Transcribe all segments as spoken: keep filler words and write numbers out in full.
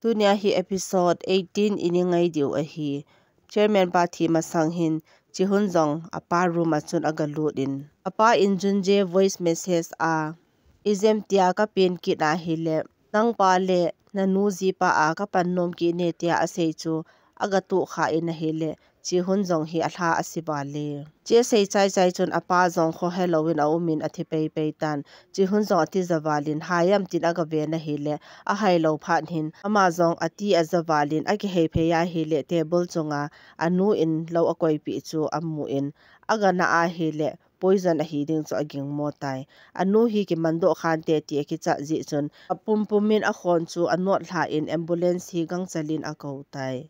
Tunia hi episode eighteen i ngai diu ahi. Chairman pa thi masang hin Chihun jong apa room a chun aga lut in, apa in Junje voice message a, "Ijemtia ka pen kit ahile, nang pa le na nu jipa a ka pan nom kit ne," tia asei chu aga tuh kha in ahile, Chihun jong hi alha asi val e. Chia sei chai chai chun apa jong khohe louvin aum in athi pei pei tan. Chihun jong ati ja val in, "Hai am?" tin aga ve in ahile, ahai lou phat hin, ama jong ati aja val in, akihei phei ahile, table chunga anu in lou akoipeh chu amu in, aga na ahile, poison ahi ding chu aging mo tai. Anu hi kiman doh khante ti akichat jeh chun, apum pum in akhon chu anot lha in ambulance hi gangchal in akou tai.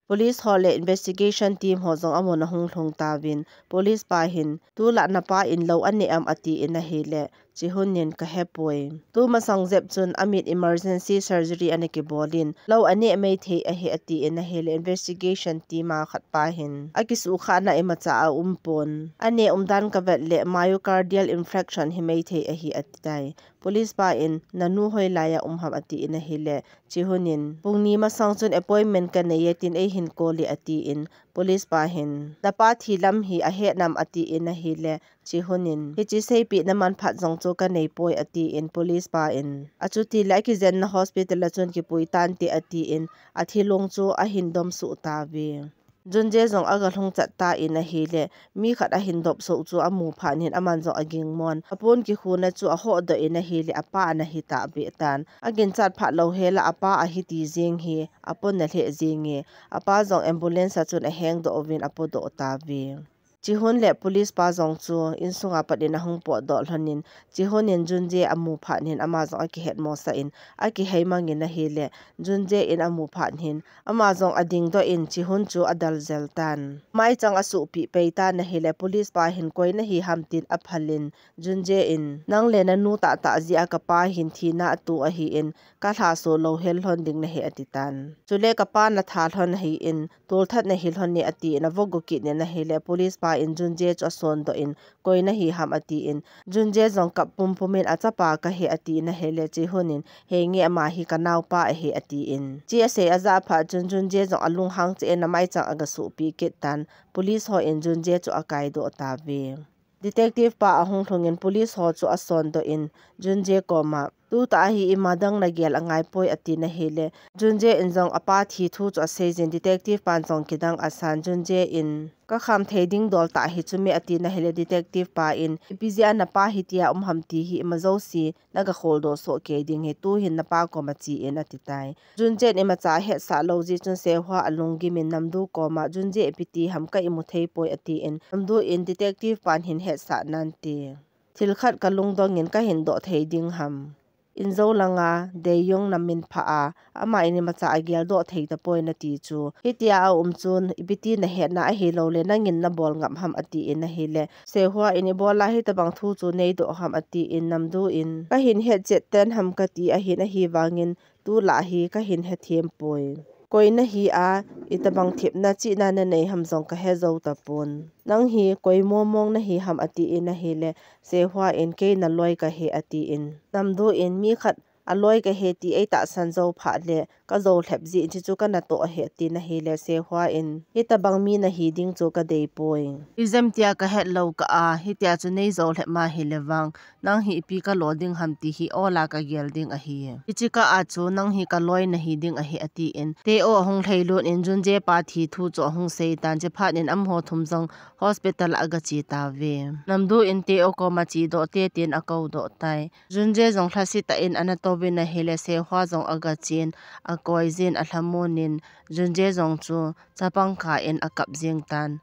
Police ho le investigation team ho jong amun ahung lhung tauvin, police pa hin, "Tulai na pa in lou ane am?" ati in ahile, Chihun in, "Ka hepoi. Tumasang jep chun amit emergency surgery ana kibol in, lou ane mai thei ahi," ati in ahile, investigation team a khat pa hin, "Akisukhah na imacha aum pon. Ane umdan ka vet le myocardial infarction hi mai thei ahi," ati tai. Police pa in, "Na nu hoilai a um ham?" ati in ahile, Chihun in, "Pung ni masang chun appointment ka nei e, tin eihin call e," ati in, police pa hin, "Na pa thi lam hi ahe nam?" ati in ahile, Chihun in, "Hiche seipeh na man phat jong chu ka nei poi," ati in, police pa in, "Achuti le akijen na hospital a chun kipui tante," ati in, athilung chu ahin dom suh tauve. Junje jong aga lhung chat tan ahile, mi khat ahin dop soh chu amu phat in aman jong aging mon. Apon kikhuna chu ahoh doh in ahile, apa ana hi tave tan. Agin chat phat lou hela apa ahi ti jing hi, apon na lheh jing e. Apa jong ambulance a chun aheng doh uvin apo doh tauve. Chihun le police pa jong chu insunga pat in ahung pot doh lhon in, Chihun in Junje amu phat in ama jong akihet mosah in, akihei mang in ahile, Junje in amu phat in, ama jong ading doh in Chihun chu adal jel tan. Maichang asuhpeh pei tan ahile, police pa hin, "Koi nahi ham?" tin aphal in, Junje in, "Nang le na nu tahtah jeh a ka pa hin thina ato ahi in, ka lhaso lou hel lhon ding nahi," ati tan. "Chule ka pa na that lhon ahi in, tolthat nahi lhon e," ati in avoh go kit in ahile, police pa in Junje chu ason doh in, "Koi nahi ham?" ati in, Junje jong kap pum pum in, "Achapa kahi," ati in ahile, Chihun in, "Henge, ama hi ka naopa ahi," ati in. Chia sei ajah phat chun Junje jong alunghang cheh in amaichang aga suhpeh kit tan, police ho in Junje chu akai doh tauve. Detective pa ahung lhung in police ho chu ason doh in Junje koma, "Tuta hi ima dang nagel angai poi," ati in ahile, Junje in jong apa thi thu chu asei jin, detective pan jong kidang asan, Junje in, "Ka kham thei ding dol tah hi chu me," ati in ahile, detective pa in, "Ipi jeh a na pa hitia um ham ti hi ima jouse naga kholdoh soh kei ding ahi, tuhin na pa koma che in," ati tai. Junje in imacha ahetsah lou jeh chun Sehua alunggim in Namdu koma, "Junje ipi ti ham, ka imu thei poi," ati in, Namdu in, "Detective pan hin hetsah nante. Thil khat ka lungdong in ka hin doh thei ding ham. Injo langa Deyong na min pha a, ama in imacha agel doh thei tapoi nati chu. Hitia aum chun, ipi ti nahet na, ahilou le nangin nabol ngap ham?" ati in ahile, Sehua in, "Ibola hitabang thu chu nei doh ham?" ati in, Namdu in, "Ka hin het chet ten ham kati ahin, ahivangin tulai hi ka hin hethem poi. Koi nahi a, itabang thepna chihna nanei ham jong ka he jou tapon. Nang hi koi momong nahi ham?" ati in ahile, Sehua in, "Kei na loi kahi," ati in, Namdu in, "Mi khat aloi kahi ti eitahsan jou phat le ka jou lhep jeh in, chuchu ka natoh ahi," ati in ahile, Sehua in, "Hitabang mi nahi ding chu ka dei poi. Ijemtia ka het lou kah a, hitia chu nei jou lhep ma hile vang, nang hi ipi ka lo ding ham ti hi ola ka gel ding ahi. Hiche kah a chu nang hi ka loi nahi ding ahi," ati in, Teo ahung lhailut in Junje pa thi thu chu ahung sei tan, chuphat in amaho thum jong hospital a aga che tauve. Namdu in Teo koma che doh te tin akou doh tai. Junje jong lhasetah in ana touvin ahile, Sehua jong aga chen, akoi jin alhamon in, Junje jong chu chapang kha in akap jing tan.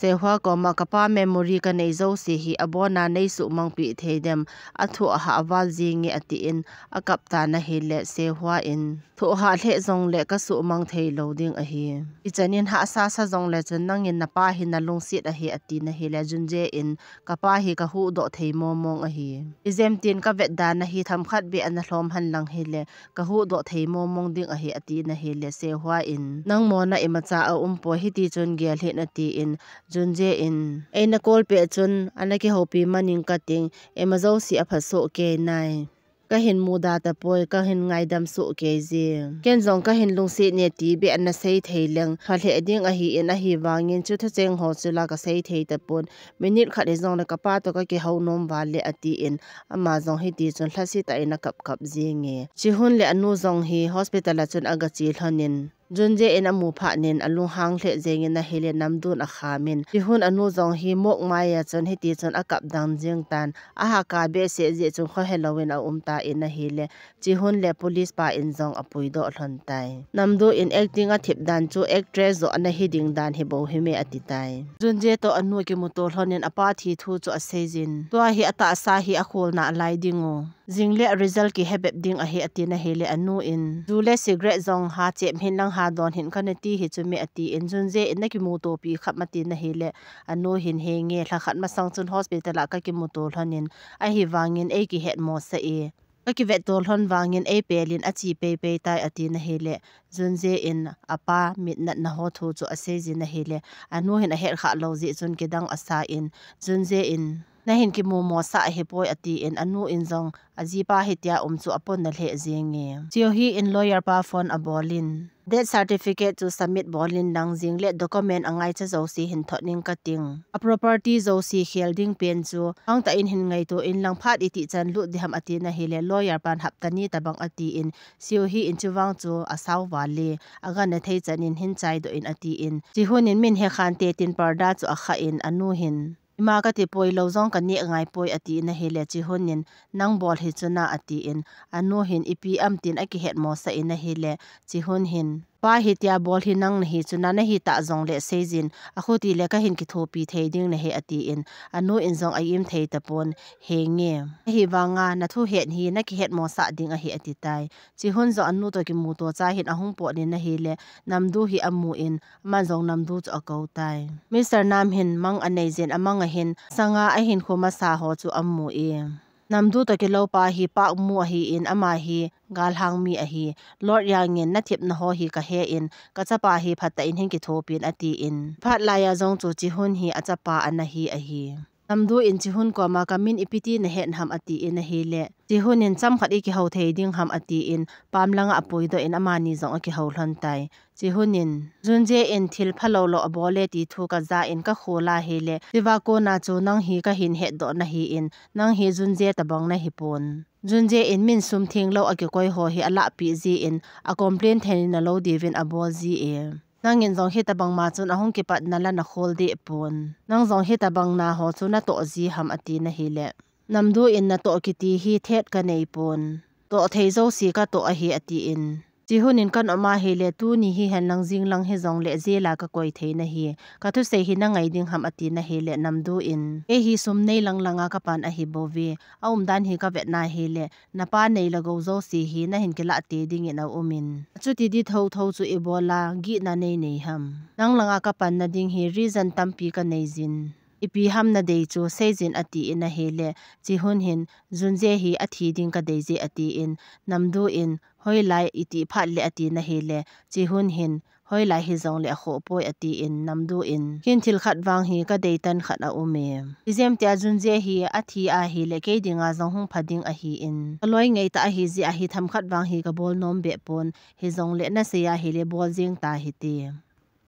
Sehua koma, "Ka pa memory ka nei jouse hi abona nei suhmang peh thei dem, athu ahah val jing e," ati in akap tan ahile, Sehua in, "Thu ahah lheh jongle ka suhmang thei lou ding ahi. Ichan in hahsa sa jongle chun nangin na pa hi na lungset ahi," ati in ahile, Junje in, "Ka pa hi ka huhdoh thei momong ahi. Ijemtin ka vetda na hi themkhat beh ana lhom henlang hile, ka huhdoh thei momong ding ahi," ati in ahile, Sehua in, "Nang mona imacha aum poi, hiti chun gel hih in," ati in, Junje in, "Eina call peh chun ana kihoupi man ing kating, ima jouse aphasoh kei nai. Ka hin muda tapoi, ka hin ngaidam soh kei jing. Ken jong ka hin lungset ne ti beh ana sei thei leng, pha lheh ding ahi in, ahivangin chu thucheng ho chu la ka sei thei tapon. Minute khat hi jong le ka pa toh ka kihou nom val le ati in, ama jong hiti chun lhasetah in a kap kap jing e. Chihun le anu jong hi hospital a chun aga che lhon in, Junje in amu phat in alunghang lheh jeng in ahile Namdun akham in. Chihun anu jong hi mok mai a chun hiti chun akap dang jing tan. Ahaka behseh jeh chun khohe lou in aum tan ahile. Chihun le police pa in jong apui doh lhon tai. Namdu in acting athip dan chu actress joh ana hi ding dan hi bou hi me ati tai. Junje toh anu kimuto lhon in apa thi thu chu asei jin. Tua hi atahsa hi akhol nalai ding u. Jing le result kihe bep ding ahi ati ahile anu in. Ju le cigarette jong ha chem hin lang ha don hin kana ti hi chu me ati in Junje in na kimuto pi kham ati ahile anu hin he nge lha khat masang chun hospital a ka kimuto lhon in ahivangin ei kihet mo sa e. Ka kivet to lhon vangin ei pel in achi pei pei tai ati ahile Junje in apa mit natna ho thu chu asei jin ahile anu hin ahet kha lou jeh chun kidang asa in Junje in Na hin kimu mo sa ahi poi, ati in, anu in jong ajipa hitia um chu apon na lheh jing e. Chiu Hi in lawyer pa phone abol in, death certificate chu submit bol in lang, jing le document angaicha jouse hin thot ning kating. A property jouse khel ding pen chu hangtah in hin ngaito in lang, phat iti chan lut ding ham, ati ahile lawyer pan hapta ni tabang ati in, Chiu Hi in chuvang chu asao val e, agangthei chan in hin chaidoh in ati in, Chihun in min he khante tin parda chu akha in, anu hin Ima kati poi, lou jong kaneh ngai poi, ati in ahile, Chihun in, nang bol hi chu na, ati in, anu hin, ipi ham tin akihet mo sa in ahile, Chihun hin, pa hitia bol hi nang nahi chu na, nahi tah jong le sei jin, akhuti le kahin kithopi thei ding nahi, ati in, anu in jong a-im thei tapon, he nge. Ahivanga, na thuhet hi, nakihet mo sa ding ahi, ati tai. Chihun jong anu toh kimuto cha hin ahung pot in ahile, Namdu hi amu in, aman jong Namdu chu ako tai. Mister Nam hin mang anei jin, amang ahin, sanga ahin khum asa ho chu amu e. Namdu toh kilou pa hi pak mu ahi in, ama hi galhang mi ahi. Lord Yang in, na thipna ho hi kahe in, kachapa hi phatah in hin kithopin, ati in. Phat laiya jong chu Chihun hi achapa ana hi ahi. Namdu in Chihun koma, kamin ipi ti nahet ham, ati in ahile, Chihun in, chomkhat ikihou thei ding ham, ati in, pam langa apuidoh in, amani jong akihou lhon tai. Chihun in, Junje in thil phalou lou abol e ti thu kaja in kakhol ahile, tiva kona chu nang hi kahin hetdoh nahi in, nang hi Junje tabang nahi pon. Junje in min sum theng lou akikoi ho hi alahpeh ji in, a complain thei nalou diuvin abol ji e. Nangin jong hitabang ma chun ahung kipatna la nakhol deh pon. Nang jong hitabang na ho chu natoh ji ham, ati in ahile, Namdu in, natoh kiti hi thet kanei pon. Toh thei jouse katoh ahi, ati in. Chihun in, kanom ahile, tuni hi hen lang jing lang hi jong le jail a kakoi thei nahi. Kathusei hi nangai ding ham, ati in ahile, Namdu in, kei hi sum nei lang langa kapan ahi bouve. Aumdan hi kavet na ahile, napa nei le gou jouse hi nahin kilah tei ding in aum in. Achuti di thotho chu ibola gihna nei nei ham. Nang langa kapanna ding hi reason tampi kanei jin. Ipi ham nadei chu sei jin, ati in ahile, Chihun hin, Junje hi athi ding kadei je, ati in, Namdu in, hoilai iti phat le, ati in ahile, Chihun hin, hoilai hi jong le akhoh poi, ati in, Namdu in, hin thil khat vang hi kadei tan khat aum e. Ijemtia Junje hi athi ahile, kei dinga jong hung pha ding ahi in, kaloi ngai ta ahi jeh a hi themkhat vang hi kabol nom beh pon, hi jong le nasei ahile bol jing ta hite.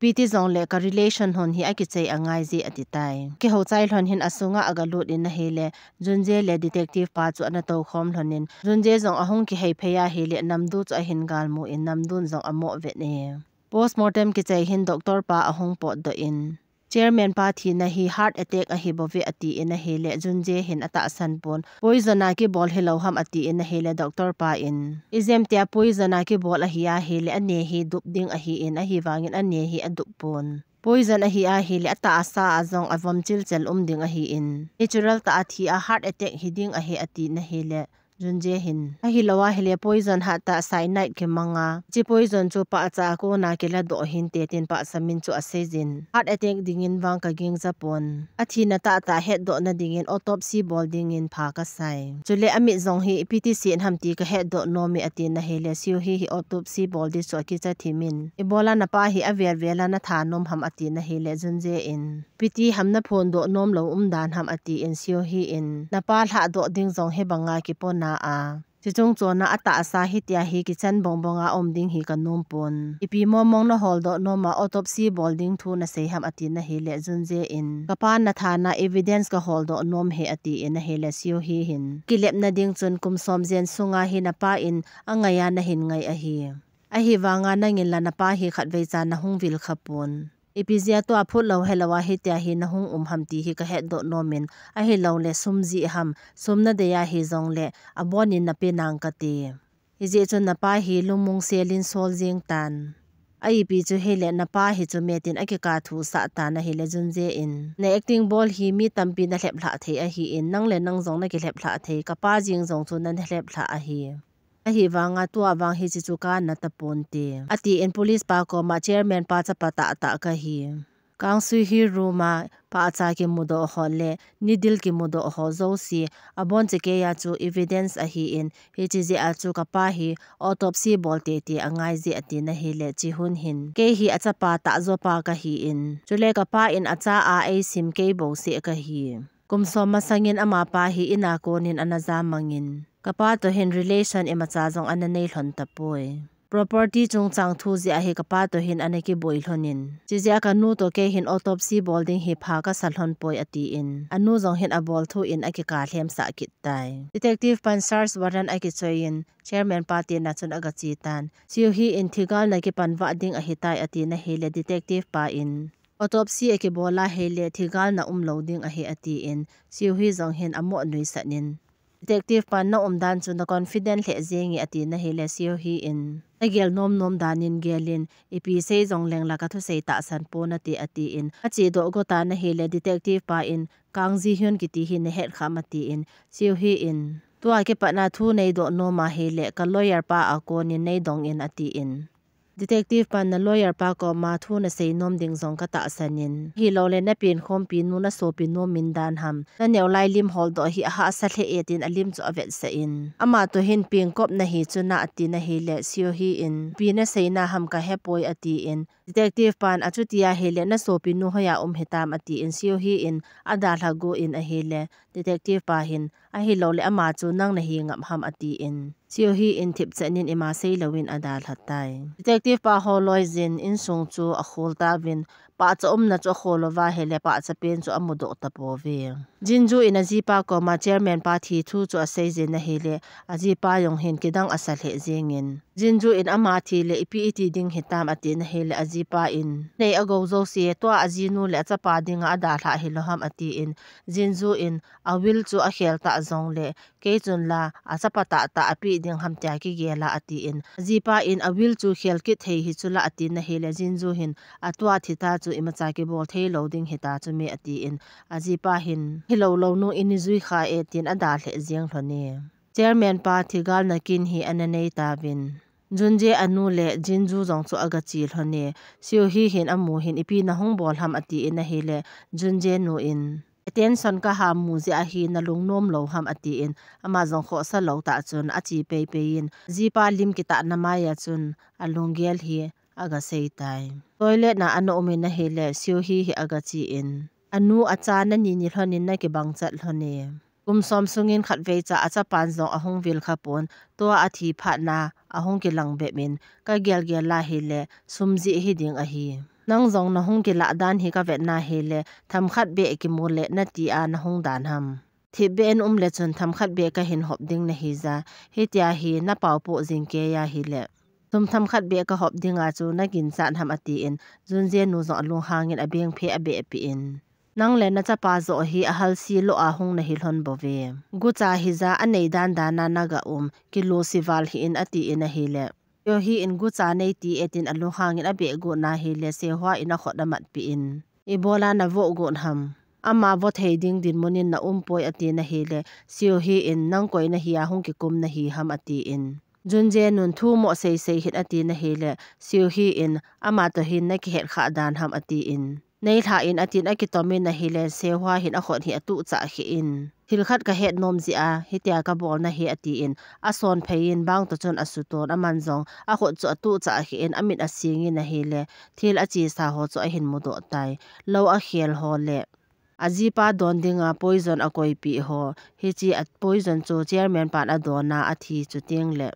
Ipi ti jong le ka relation hon hi akichai angai je, ati tai. Kihou chai lhon hin asunga agalut in ahile, Junje le detective pa chu ana tou khom lhon in, Junje jong ahung kihei phei ahile, Namdu chu ahin galmu in, Namdun jong amoh vet e. Postmortem kichai hin doctor pa ahung potdoh in, chairman pa thina hi heart attack ahi bouve, ati in ahile, Junje hin atahsan pon, poison a kibol hilou ham, ati in ahile, doctor pa in, ijemtia poison a kibol ahi ahile, ane hi dup ding ahi in, ahivangin ane hi adup pon. Poison ahi ahile, atahsa a jong avom chilchel um ding ahi in, natural tah a thi a heart attack hi ding ahi, ati in ahile, Junje hin, ahilou ahile, poison hat tah cyanide kimanga, chi poison chu pahcha a kona kiladoh hinte tin pahcha min chu asei jin. Heart attack dingin vang kagingja pon. Athina tahtah hetdoh na dingin autopsy bol dingin pha kasai. Chule amit jong hi ipi ti sih ham ti kahetdoh nom e, ati in ahile, Chiu Hi hi autopsy bol di chu akicha thim in, ibola napa hi avel vel a natha nom ham, ati in ahile, Junje in, ipi ti ham naphondoh nom lou umdan ham, ati in, Chiu Hi in, napa lhahdoh ding jong hibanga kipona a, Chuchung chon a atahsa hitia hi kichan bongbong a um ding hi kanom pon. Ipi mong mong naholdoh nom a autopsy bol ding thu nasei ham ati na hile Junje in, kapa natha na evidence kaholdoh nom e ati in ahile Seo Hee hin, kilepna ding chun kum som jen sunga hi napa in angai a nahin ngai ahi. Ahivanga nangin la napa hi khatvei cha nahung vil kha pon. Ipi jeh a tua phut lou helou a hitia hi nahung um ham ti hi kahetdoh nom in, ahilou le sum jeh ham, sum nadei ahi jongle abon in nape nang kati. Hijeh chun napa hi lungmong sel in sol jeng tan. A ipi chu hile napa hi chu met in akikah thusah tan ahile Junje in, na acting bol hi mi tampi nalhep lhah thei ahi in, nang le nang jong nakilhep lhah thei, kapa jeng jong chu nanalhep lhah ahi. Ahivanga tua vang hiche chu kana tapon te, ati in police pa koma chairman pa chapa tahtah kahi. Kang Sui Hee room a pahcha kimudoh ho le needle kimudoh ho jouse abon chekei a chu evidence ahi in, hiche jeh a chu kapa hi autopsy bol tete angai je ati na hile Ji Hun hin, kei hi achapa tahjo pa kahi in, chule kapa in acha a eisim kei bouseh kahi. Kum som masang in amapa hi in a kon in ana ja mang in, kapa toh hin relation imacha jong ana nei lhon tapoi. Property chungchang thu jeh a hi kapa toh hin ana kiboi lhon in, chujeh a kanu toh kei hin autopsy bol ding hi pha kasa lhon poi ati in, anu jong hin abol thu in akikah lhemsah kit tai. Detective pan search warrant akichoi in chairman pa tina chun agache tan. Seo Hee in thigalna kipan vah ding ahitai ati na hile detective pa in, autopsy akibol a hile thigalna umlou ding ahi ati in, Seo Hee jong hin amo nuisat in, detective pan na umdan chu na confident lheh jeng e ati na hile Seo Hee in, nagel nom nom dan in gel in, ipi sei jongleng la kathusei tahsan pon nate ati in, achedoh got a na hile detective pa in, Kang Ji Hyun kiti hi nahet kha am ati in, Seo Hee in, tua kipat na thu neidoh nom a hile ka lawyer pa a kon in neidong in ati in, detective pan na lawyer pa koma thu nasei nom ding jong katahsan in, hilou le napenkhompi nu nasopi nom in dan ham, naneo lai lim holdoh hi ahahsa lheh e tin alim chu avetsah in, ama toh hin pengkop nahi chu na ati na hile Seo Hee in, ipi nasei na ham kahepoi ati in, detective pan achuti a hile nasopi nu hoiya um hitam ati in Seo Hee in adalha got in ahile, detective pa hin, ahilou le ama chu nang nahi ngap ham ati in, Seo Hee in thipchan in ima seilou in adalha tai. Detective pa holoi jin insung chu akhol tauvin, pahcha umna chu akhol uva hile pahcha pen chu amudoh tapouve. Jinju in ajipa koma chairman pa thi thu chu asei jin ahile, ajipa jong hin kidang asa lheh jeng in, Jinju in ama thi le ipi iti ding hitam ati na hile ajipa in, nei agou jouse tua ajinu le achapa dinga adalhah hilou ham ati in, Jinju in a will chu akhel tah jongle, kei chun la achapa tahtah apeh ding ham tia kigel a ati in, ajipa in a will chu khel kit thei hi chu la ati na hile Jinju hin, atua thi ta chu imacha kibol theilou ding hita chu me ati in, ajipa hin, hilou lou nu in ijui kha e tin adalheh jeng lhon e. Chairman pa thigalna kin hi ana nei tauvin, Junje anu le Jinju jong chu agache lhon e, Seo Hee hin amu hin ipi nahung bol ham ati in ahile, Junje nu in, attention kaha mu jeh a hi nalung nom lou ham ati in, ama jong khohsa lou tah chun ache peipei in, jipa lim kitahna mai a chun alunggel hi agasei tai. Toilet na ana um in ahile, Seo Hee hi agache in, anu acha nani ni lhon in nakibang chat lhon e. Kum som sungin khatvei cha achapan jong ahung vil kha pon, tua athi phat na ahung kilang bep in, kagel gel a hile, sum jeh hiding ahi. Nang jong nahung kilah dan hi kavet na hile, themkhat beh kimu le nati a nahung dan ham. Thipbeh in um le chun themkhat beh kahin hop ding nahi ja, hitia hi napao poh jing kei a hile, sum themkhat beh kahop dinga chu naginchat ham ati in, Junje nu jong alunghang in abengphe abeh peh in, nang le nachapa joh hi ahalse lou a hung nahi lhon bouve. Gucha hija anei dan dan a naga um, kilusi val hih in ati in ahile, Seo Hee in gucha nei ti e tin alunghang in abeh got na hile, Seo Hwa in akhut amat peh in, ibola navoh got ham? Ama vo thei ding dinmun in na um poi ati na hile, Seo Hee in nang koi nahi a hung kikum nahi ham ati in, Junje nun thu mo seisei hih in ati na hile, Seo Hee in ama toh hin nakihet khah dan ham ati in, nei lha in ati in akitom in ahile, Seo Hwa hin akhut hi atuh chah kheh in, thil khat kahet nom jeh a hitia kabol nahi ati in, asonphei in bang toh chun asuton, aman jong akhut chu atuh chah kheh in, amit asing in ahile, thil achesa ho chu ahin mudoh tai. Lou akhel ho le ajipa don dinga poison akoipeh ho, hiche a poison chu chairman pan adon a athi chuteng le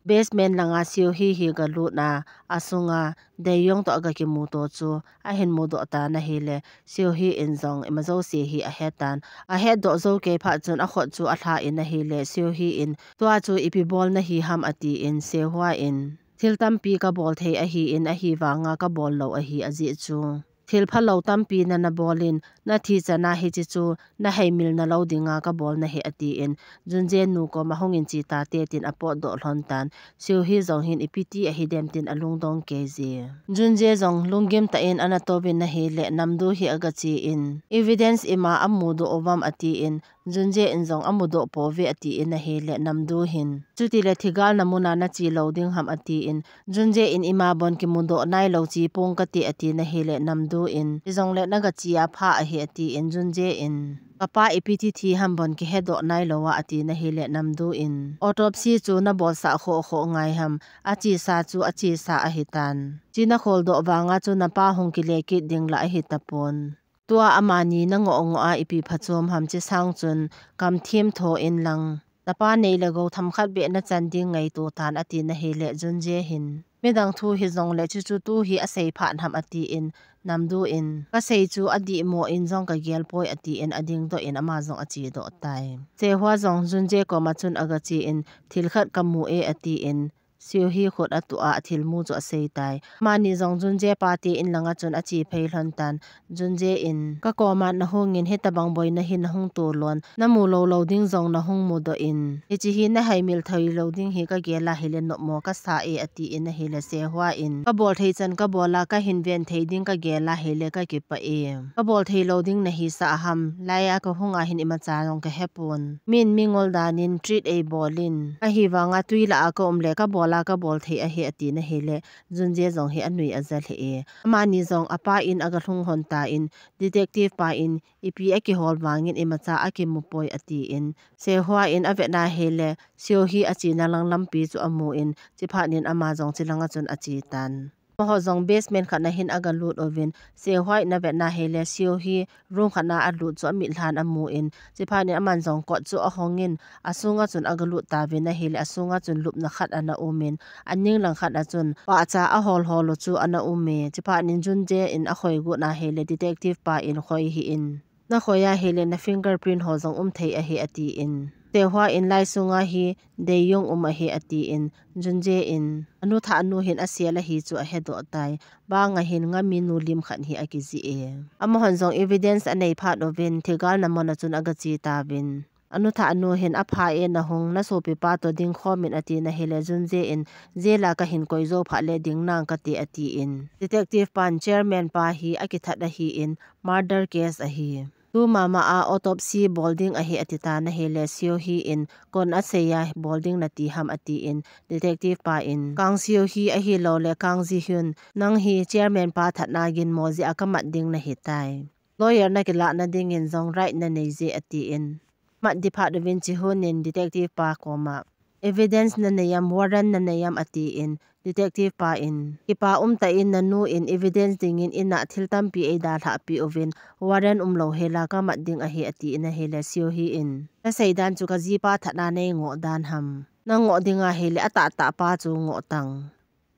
basement langa Seo Hee hi galut a, asunga Dae Young toh agakimuto chu ahin mudoh tan ahile, Seo Hee in jong ima jouse hi ahetan. Ahetdoh jou kei phat chun akhut chu alha in ahile, Seo Hee in, tua chu ipi bol nahi ham atin, Se Hwa in, thil tampi kabol thei ahin, ahivanga kabol lou ahi ajeh chu. Thil phalou tampi nana bol in, nathi chana hiche chu naheimil nalou dinga kabol nahi atin, Jun Jae nu koma hungin che tate tin apotdoh lhon tan, Seo Hee jong hin ipi ti ahidem tin alungdong kei je. Jun Jae jong lunggim tah in ana touvin ahile, Nam Doo hi agache in, evidence ima amudoh uvam atin, Jun Jae in jong amudoh pouve atin ahile, Nam Doo hin, chutile thigalna muna nache lou ding ham atin, Jun Jae in, ima bon kimudoh nailou che pong kate atin ahile, Nam Doo in, hijongle nagache a pha ahi atin, Jun Jae in, kapa ipi ti thi ham bon kihedoh nailou a atin ahile, Nam Doo in, autopsy chu nabolsah khoh khoh ngai ham, achesa chu achesa ahitan. Che nakholdoh vanga chu napa hung kile kit ding la ahitapon. Tua amani nangoh ngoh a ipi phachom ham, chesang chun kamthim tho inlang, napa nei le gou themkhat beh nachan ding ngaito tan atin ahile, Jun Jae hin, midang thu hijongle chuchu tu hi asei phat ham atin, Nam Doo in, kasei chu adih mo in jong kagel poi atin adingdoh in ama jong achedoh tai. Se Hwa jong Jun Jae koma chun agache in, thil khat kamu e atin, Seo Hee khut atuh a, athilmu chu asei tai. Amani jong Jun Jae pate in langa chun ache phei lhon tan. Jun Jae in, kakoma nahung in hitabang boina hi nahung tolon, namu lou lou ding jong nahung mudoh in, hiche hi naheimil thei lou ding hi kagel ahile nopmo kasa e atin ahile, Se Hwa in, kabol thei chan kabol a, kahin ven thei ding kagel ahile kakipah e. Kabol thei lou ding nahisah ham, laiya kahung a hin imacha jong kahepon. Min mingol dan in treat eibol in, ahivanga twi lah a kaum le kabol a kabol thei ahi atin ahile, Jun Jae jong hi anui aja lheh e. Amani jong apa in agalhung lhon tan, detective pa in, ipi akihol vangin imacha akimu poi atin, Se Hwa in avet na ahile, Seo Hee achena lang lampi chu amun, chephat in ama jong chelanga chun ache tan. Amaho jong basement khat na hin agalut uvin, Se Hwa in avet na ahile, Seo Hee room khat na alut chu amitlhan amun, chephat in aman jong kot chu ahong in, asunga chun agalut tauvin ahile, asunga chun lupna khat ana um in, aning lang khat a chun pahcha ahol hol u chu ana um e, chephat in Jun Jae in akhoi got na ahile, detective pa in, khoi hih in, nakhoi ahile na fingerprint ho jong um thei ahi atin, Se Hwa in, lai sunga hi Dae Young um ahi atin, Jun Jae in, anu thah nu hin asel ahi chu ahedoh tai. Bang a hin ngami nu lim khat hi akijih e. Amahon jong evidence anei phat uvin, thigalna muna chun agache tauvin, anu thah nu hin, apha e nahung, nasopipa toh ding khom in atin ahile, Jun Jae in, jail a kahin koi jou phat le ding nang kate atin, detective pan, chairman pa hi akithat ahin, murder case ahi. Tumama a autopsy bol ding ahi ati tan ahile, Seo Hee in, kon asei a bol ding nati ham atin, detective pa in, Kang Seo Hee ahilou le Kang Ji Hyun, nang hi chairman pa thatna ginmo jeh a kamat ding nahitai. Lawyer nakilah na dingin jong right nanei je atin, mat ding phat uvin Ji Hyun in detective pa koma, evidence nanei am, warrant nanei am atin, detective pa in, kipa umtah in nanu in evidence dingin in a thil tampi eidalhah peh uvin, warrant umlou hel a kamat ding ahi atin ahile, Seo Hee in, nasei dan chu kajipa thatna neingoh dan ham. Nangoh ding ahile atahtah pa chu ngoh tan.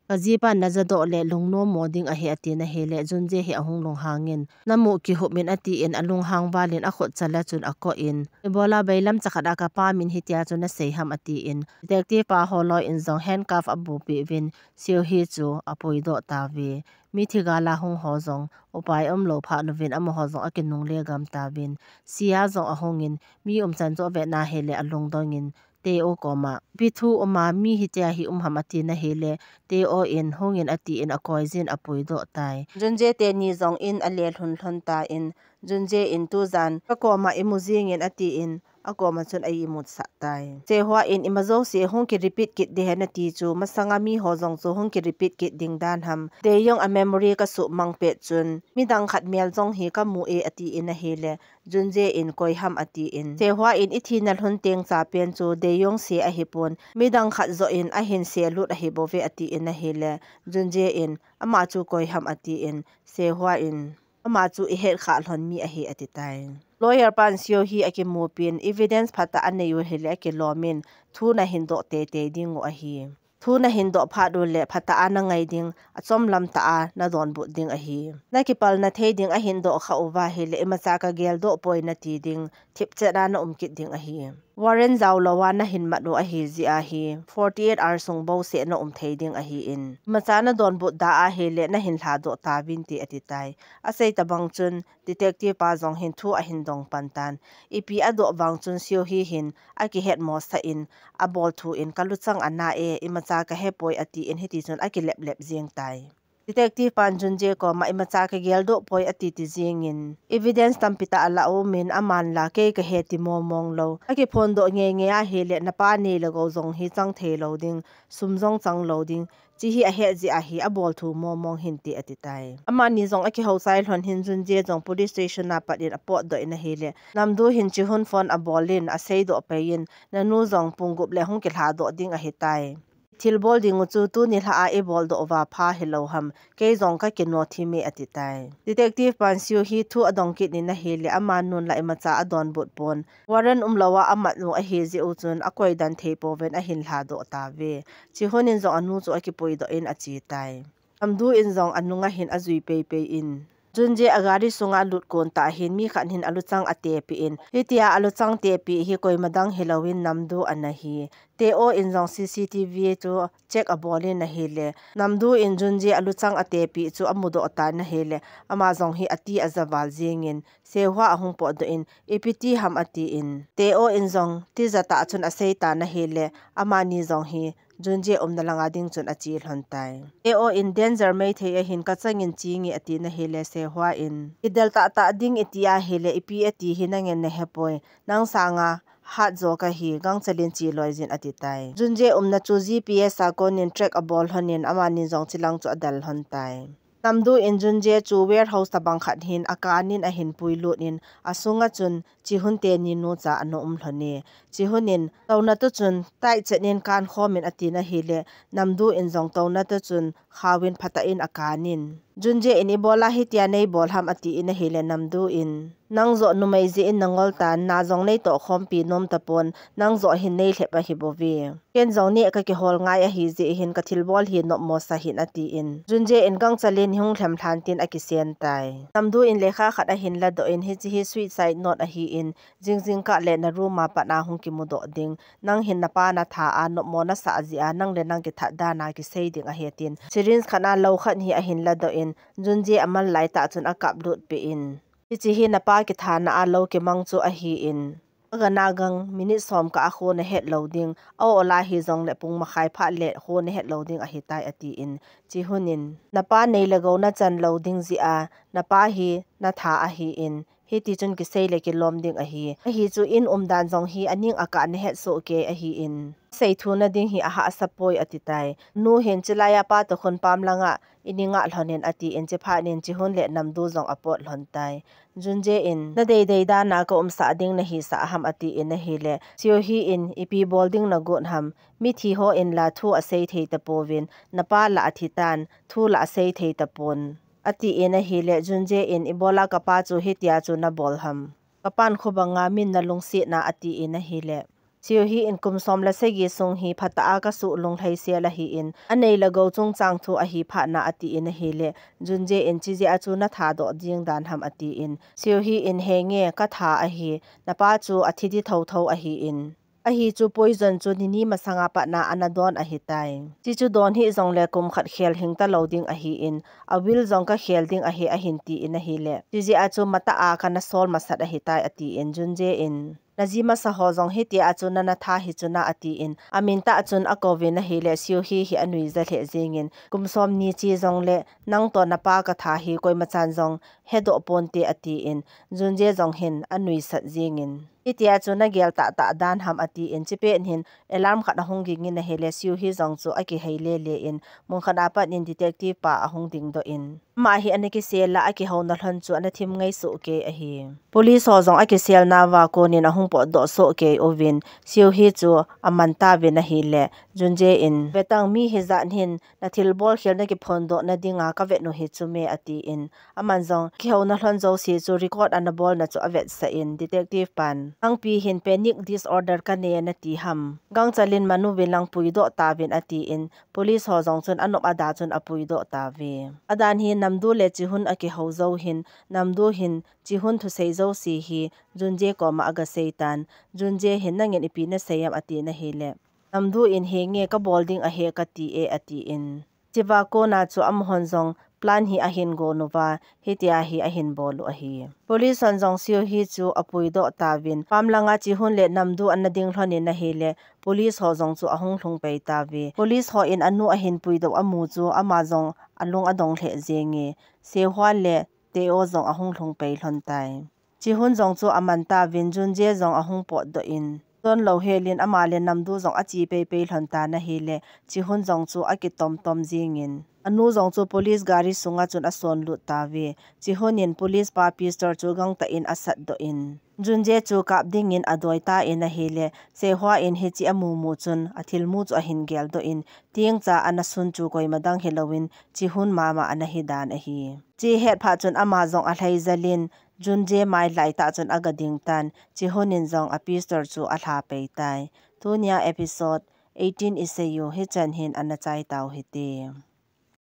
Kajipan najadoh le lungnom mo ding ahi atin ahile, Jun Jae hi ahung lunghang in, namu kihup in atin alunghang val in akhut chal a chun akoh in, ibola bailam chakhat a kapa min hitia chu nasei ham atin, detective pa holoi in jong handcuff abupeh uvin, Seo Hee chu apuidoh tauve. Mi thigal a hung ho jong upai umlou phat uvin amaho jong akinungle gam tauvin, Sia jong ahung in, mi umchan chu avet na ahile alungdong in, Tae O koma, ipi thu um a, mi hitia hi um ham atin ahile, Tae O in, hung in atin akoi jin apuidoh tai. Jun Jae teni jong in alelhun lhon tan, Jun Jae in, tujan kakoma imu jing in atin, akoma chun a-imutsah tai. Se Hwa in, ima jouse hung kirepeat kit ding hen ati chu, masanga mi ho jong chu hung kirepeat kit ding dan ham. Dae Young a memory kasuhmang pet chun, midang khat mel jong hi kamu e atin ahile, Jun Jae in, koi ham atin, Se Hwa in, ithina lhun teng cha pen chu Dae Young se ahipon, midang khat joh in ahin se lut ahibouve atin ahile, Jun Jae in, ama chu koi ham atin, Se Hwa in, ama chu ihet khah lhon mi ahi ati tai. Lawyer pan Seo Hee akimupin evidence phatah anei u hile akilomin thu nahin doh teitei ding u ahi. Thu nahin doh phat u le phatah a nangai ding, achomlam tah a nadonbut ding ahi. Nakipalna thei ding ahin doh khah uva hile imacha kagel doh poi nati ding, thipchet a naum kit ding ahi. Warrant jao lou a nahin mat u ahi jeh a hi forty eight hours sung bouseh naum thei ding ahin, imacha nadonbut da ahile nahin lhadoh tauvin ti ati tai. Asei tabang chun detective pa jong hin thu ahin dong pan tan. Ipi adoh vang chun Seo Hee hin akihet mosah in, abol thu in, kaluchang ana e, imacha kahepoi atin, hiti chun akileplep jeng tai. Detective pan Jun Jae koma imacha kagel doh poi ati ti jingin, evidence tampi tah ala umin, aman la kei kahe ti momong lou. Akiphondoh ngeingei ahile napa nei le gou jong hi chang thei lou ding, sum jong chang lou ding, chi hi ahet jeh a hi abol thu momong hin ti ati tai. Amani jong akihou chai lhon hin Jun Jae jong police station a pat in apotdoh in ahile, Nam Doo hin Chi Hun phone abol in aseidoh pai in, nanu jong pung gup le hung kilhadoh ding ahi tai. Thilbol ding u chu tuni lha a ibol doh uva pha hilou ham, kei jong kakinoh thim e ati tai. Detective pan Seo Hee thu adong kit in ahile, amanun la imacha adonbut pon. Warrant umlou a amat u ahi jeh u chun akoi dan thei pouvin ahin lhadoh tauve. Chi Hun in jong anu chu akipuidoh in ache tai. Nam Doo in jong anung a hin ajui peipei in, Jun Jae agari sunga lut kon tah hin mi khat hin aluchang atepeh in, hitia aluchang tepeh hi koima dang hilouvin Nam Doo ana hi. Tae-o in jong C C T V chu check abol in ahile, Nam Doo in Jun Jae aluchang atepeh chu amudoh tan ahile, ama jong hi ati ajaval jingin, Seo Hee ahung potdoh in, ipi ti ham atin, Tae-o in jong tijat tah chun asei tan ahile, amani jong hi Jun Jae umna langa ding chun ache lhon tai. Tae-o in danger maithei ahin kachangin che nge ati nahile, Seo Hee in, idel tahtah ding iti ahile, ipi ati hi nangin nahepoi, nang sanga hatjo kahi, gangchel in che loi jin ati tai. Jun Jae umna chu G P S a konin track abol lhonin, amani jong chilang chu adel lhon tai. Nam Doo in Jun Jae chu warehouse tabang khat hin akanin ahin puilut in, asunga chun Chi Hun teni nu cha ana um lhon e. Chi Hun in, touna toh chun tight chet in kan khom in ati nahile, Nam Doo in jong touna toh chun khauvin phatah in akanin, Jun Jae in ibola hitia neibol ham atin ahile, Nam Doo in, nang joh numei jeh in nangol tan, na jong neitoh khompi nom tapon, nang joh hin neilhep ahi bouve. Ken jong neh kakihol ngai ahi jeh hin kathilbol hi nopmo sa hih in atin, Jun Jae in gangchel in hung lhem lhan tin akisen tai. Nam Doo in lekha khat ahin ladoh in, hiche hi suicide note ahin, jingjing kah le na room a pat a hung kimudoh ding, nang hin napa natha a nopmo nasah jeh a nang le nang kithat dan a kisei ding ahi tin, syringe khat a lou khat hi ahin ladoh in, Jun Jae amal lai tah chun akaplut peh in, hiche hi napa kithana a lou kimang chu ahin, agana gang minute som kah a kho nahet lou ding, a-o la hijongle pung makhai phat le kho nahet lou ding ahitai atin, Chi Hun in, napa nei le gou nachan lou ding jeh a, napa hi natha ahin, hiti chun kisei le kilom ding ahi. Ahi chu in umdan jong hi aning akah nahet soh kei ahin, seithu nading hi ahahsa poi ati tai. Nu hin chilai a pa toh khun pam langa ini ngah lhonin atin, chephat in Chi Hun le Nam Doo jong apot lhon tai. Jun Jae in, nadeidei dan a kaumsah ding nahisah ham atin ahile, Seo Hee in, ipi bol ding nagot ham, mithi hon la thu asei thei tapouvin, napa la athi tan, thu la asei thei tapon, atin ahile, Jun Jae in, ibola kapa chu hitia chu nabol ham, kapan khubanga min nalungset na atin ahile, Seo Hee in, kum som le sagi sung hi phatah a kasuh lunglhaisel ahin, anei le gou chungchang thu ahi phat na atin ahile, Jun Jae in, chijeh a chu nathadoh ding dan ham atin, Seo Hee in, henge, katha ahi, napa chu athi di thotho ahin, ahi chu poison chu nini masanga pat na ana don ahitai. Chi chu don hih jongle kum khat khel hing talou ding ahin, a will jong kakhel ding ahi ahin tin ahile, chijeh a chu matah a kana sol masat ahitai atin, Jun Jae in, naji masa ho jong hitia chu nana tha hi chu na atin, amin tah chun akouvin ahile, Seo Hee hi anuija lheh jingin, kum som ni chi jongle nang toh napa katha hi koimachan jong hedoh ponte atin, Jun Jae jong hin anuisat jingin, Hitia chu nagel tahtah dan ham, atin, chipet hin alarm khat ahung ging in ahile, Seo Hee jong chu akihei lele in, mun khat apat in detective pa ahung dingdoh in, ama hi ana kisel a, akihouna lhon chu ana thim ngai soh kei ahi. Police ho jong akisel nauva kon in ahung potdoh soh kei uvin, Seo Hee chu aman tauvin ahile, Jun Jae in, vetang mi hijat hin nathilbol khel nakiphondoh nadinga kavet u hi chu me, atin, aman jong kihouna lhon jouse chu record ana bolna chu avetsah in, detective pan, nangpi hin panic disorder kanei nati ham, gangchal in man uvin lang puidoh tauvin, atin, police ho jong chun anop ada chun apuidoh tauve. Adan hi Nam Doo le Ji Hun akihou jou hin, Nam Doo hin Ji Hun thusei jouse hi Jun Jae koma agasei tan, Jun Jae hin nangin ipi nasei em, atin ahile, Nam Doo in henge kabol ding ahi kati e, atin. Chua kona chu amahon jong plan hi ahin gon uva, hitia hi ahin bol u ahi. Police hon jong Seo Hee chu apuidoh tauvin, pam langa Ji Hun le Nam Doo ana ding lhon in ahile, police ho jong chu ahung lhung pei tauve. Police ho in anu ahin puidoh amu chu ama jong alung adong lheh jenge. Seo Hwa le Tae Oo jong ahung lhung pei lhon tai. Ji Hun jong chu aman tauvin, Jun Jae jong ahung potdoh in, chonlou hel in ama le Nam Doo jong ache pei pei lhon tan ahile, Ji Hun jong chu akitom tom jingin, anu jong chu police gari sunga chun asonlut tauve. Ji Hun in police pa pistol chu gangtah in asatdoh in, Jun Jae chu kap dingin adoi tan ahile, Seo Hwa in hiche amu mu chun athilmu chu ahin geldoh in, tingcha ana sun chu koima dang hilouvin Ji Hun mama ana hi dan ahi. Hiche ahet phat chun ama jong alhai jel in, Jun Jae mai laitah chun agading tan, Ji Hun in jong a pistol chu alha pei tai. Tunia episode eighteen isei u hichan hin ana chai tau hite.